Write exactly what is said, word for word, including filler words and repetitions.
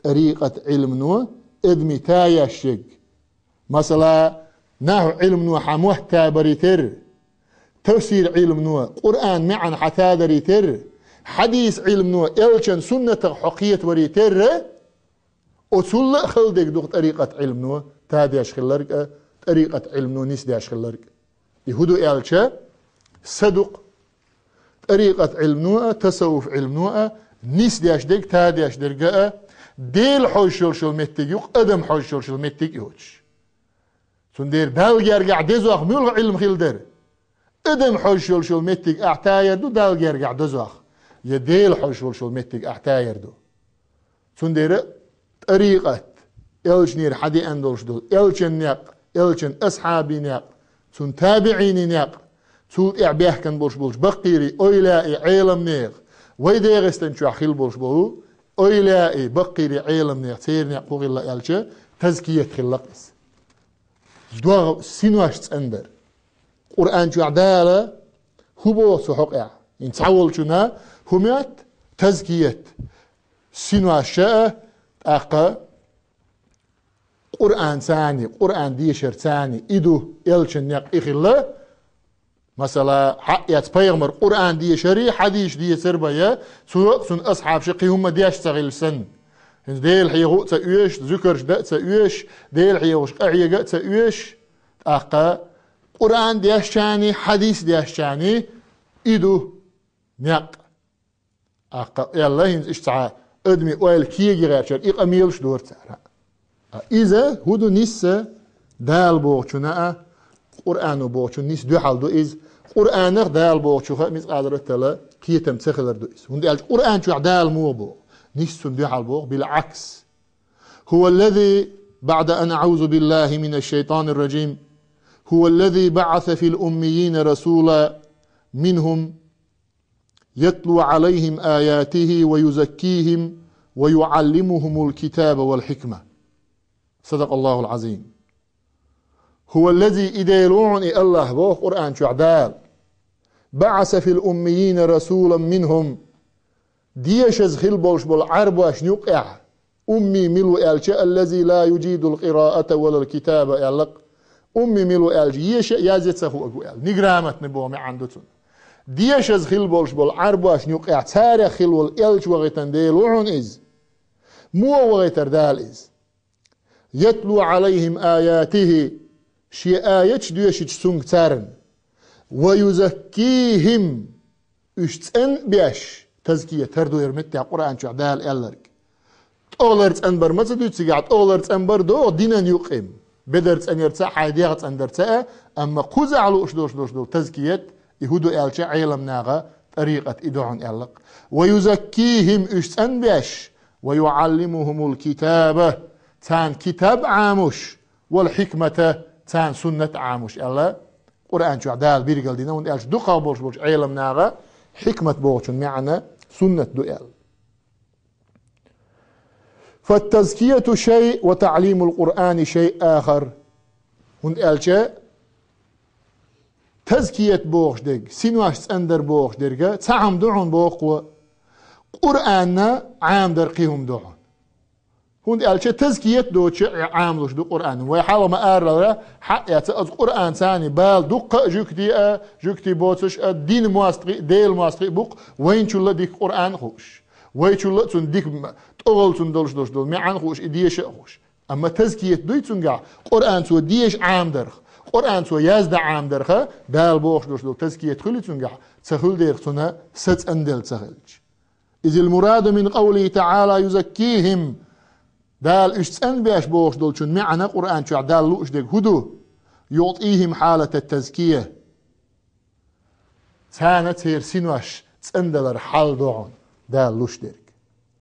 тӀарикъат Ӏилмано адамий та еш ерг. Масала, нахьу Ӏилмано хьан мотт та барийтар, тафсир Ӏилмано Къуръан маӀан хьан та дарийтар, хьадис Ӏилмано элчан суннатах хьо кхетаварийтар, оцул а хала дерг ду-кх тӀарикъат Ӏилмано та деш хилларг а, тӀарикъат Ӏилмано нисдеш хилларг. И хӀу ду аьлча, са ду-кх тӀарикъат Ӏилмано а, тасаввуф Ӏилмано а нисдеш дерг, та деш дерг а, Дела хьожаш йолаш йола моттиг ю-кх, адам хьожаш йолаш йола моттиг йоцуш. Цундела Далла гергахь дезох муьлха Ӏилма хила дара? Адам хьожаш йолаш йола моттиг ахь та яр ду Далла гергахь дезох, я Дела хьожаш волаш йола моттиг ахь та яр ду? Цундела тӀарикъат, элчанера хьадеана долаш дола, элчан некъ, элчан асхьабий некъ, цун табиӀиний некъ, цул тӀаьхьа баьхкина болаш болча баккхийрий, ойла и Ӏеламнех, вай ДегӀастан чохь хила болаш болу ойла и баккхийрий Ӏеламнех, церан некъ хӀу хилла аьлча, тазкият хилла-кх иза. ДогӀа синош цӀандар. Къуръан чохь Дала хӀу боху цу хьокъехь? ХӀинца цхьаволчунна хӀу моьтту? Тазкият. Синош а, тӀаккха Къуръан царний, Къуръан дешар царний, и ду, элчан некъ и хилла. Масала, хьаэца пайхамар Къуръан дешари, хьадисаш децар бен, цо а, цун асхьабаша кхин хӀумма деш ца хилла санна. ХӀинца Дела хьехо а ца оьшу, зуькарш дан а ца оьшу, Дела хьехош къахьега а ца оьшу, тӀаккха Къуръан дешчарний, хьадис дешчарний и ду некъ. ТӀаккха аьлла, хӀинца иштта цхьа адамийн ойла кега гӀертачара и къамелаш дора цара. Ткъа иза хӀу ду нисса Дала бохучунна а, Къуръано бохучунна нисса дуьхьал ду иза. Къуръанах Дала бохучух а мискъал зарратал кхетам ца хилар ду иза. ХӀунда аьлча Къуръан чохь Дала муха боху? Нисса цунна дуьхьал боху, билгӀакс. هو الذي، بعد أن أعوذ بالله من الشيطان الرجيم، هو الذي بعث في الأميين رسولا منهم يتلو عليهم آياته ويزكيهم ويعلمهم الكتاب والحكمة. صدق الله العظيم. هو الذي، и Дела ву хьуна и АллахӀ, боху Къуръан чохь Дала, بعث في الأميين رسولا منهم, дешаза хила болуш болу Ӏарбошна юкъехь, умми мила ву аьлча, الذي لا يجيد القراءة ولا الكتابة аьлла-кх. Умми мила ву аьлча, еша а, язъян а ца хуург ву аьлла. Неграмотный боху маьӀна ду цунна. Дешаза хила болуш болу Ӏарбошна юкъехь царех хила волу элча вахийтина Дела ву хьуна иза. Муха вахийтира Дала иза? يتلو عليهم آياته, шен аяташ доьшуьйтуш цуьнга царна. ويزكيهم, уьш цӀанбеш, тазкият тардойр меттехь Къуръан чохь Дала аьлларг. ТӀогӀалара цӀанбар ма ца дуьйцу цигахь, тӀогӀалара цӀанбар догӀу динан юкъе. Бедар цӀанъярца а, хьайн дегӀ цӀандарца а, амма кхузахь лууш долуш долуш долу тазкият, и хӀу ду аьлча Ӏеламнаха тӀарикъат и ду хьуна аьлла-кх. ويزكيهم, уьш цӀанбеш, ويعلمهم الكتاب, царна китаб а Ӏамош, والحكمة, царна суннат а Ӏамош аьлла, Къуръан чохь Дала билгалдина, хӀунда аьлча дукхах болуш болчу Ӏеламнаха хьикмат бохучун маьӀна суннат ду аьлла. فالتزكية شيء وتعليم القرآن شيء آخر. ХӀунда аьлча тазкият бохуш дерг, синош цӀандар бохуш дерг цхьа хӀума ду хьуна боху-кх, Къуръанна Ӏамадар кхин хӀума ду хьуна. ХӀунда аьлча тазкият доцуш а Ӏамалуш ду Къуръан. Вай хьалха ма-аллара, хьаэца оцу Къуръан царний бала дуккха а жуьгти а, жуьгти боцуш а, динан мостагӀий а, Делан мостагӀий а бу-кх, вайначул а дика Къуръан хууш. Вайчул а цунна дика м-, тӀогӀал цунна долуш долуш долу маьӀна хууш, и деша а хууш. Амма тазкият дуй цуьнгахь, Къуръан цо деша Ӏамадарх, Къуръан цо язда Ӏамадарха, Дала бохуш долуш долу тазкият хуьлий цуьнгахь, ца хуьлу дерах цунна са цӀанделла ца хилча. إذ المراد من قوله تعالى يزكيهم. Дала уьш цӀанбеш бохуш долчун маьӀна Къуръан чохь Дала лууш дерг хӀу ду? يعطيهم حالة التزكية. Царна церан синош цӀандалар хьал ду хьуна Дала луш дерг.